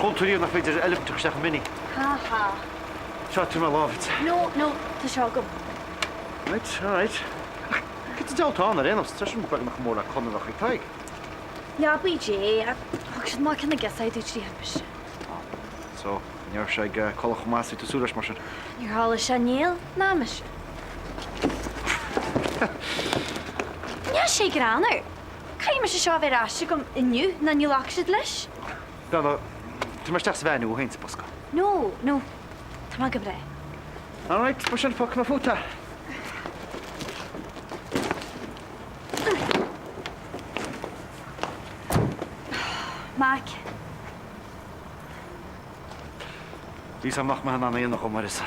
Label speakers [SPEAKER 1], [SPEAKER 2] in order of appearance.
[SPEAKER 1] chuala tú riamh nach féidir eilifint a chur isteach i Mini?
[SPEAKER 2] Ha ha.
[SPEAKER 1] Seo, tabhair mé lámh duit.
[SPEAKER 2] No, no, tá seo agam.
[SPEAKER 1] Right, alright. Ach cad sa diabhal atá ann ar aon nós? Tá sin beagnach chomh mór le Conrach ag Tadhg.
[SPEAKER 2] Leabaidh Dé, ach thug siad amach ceann na giosáí domh trí thimpiste.
[SPEAKER 1] So, ní raibh sé ag codladh chomh maith is a bhí tú ag súil leis, mar sin?
[SPEAKER 2] Níor chodlaigh sé Niall, ná mise. Níl sé greannmhar. Caithfidh mise seo a bheith ar ais agam inniu nó ní ghlacfaidh siad leis.
[SPEAKER 1] Bhuel, tabharfaidh mé isteach sa veain thú féin sa bosca.
[SPEAKER 2] No, no, tá mé go breá.
[SPEAKER 1] Alright, mar sin, fágfaidh mé fút é.
[SPEAKER 2] Mac.
[SPEAKER 1] Bhí a fhios agam nach mbeifeá in ann é a dhéanamh chomh maith.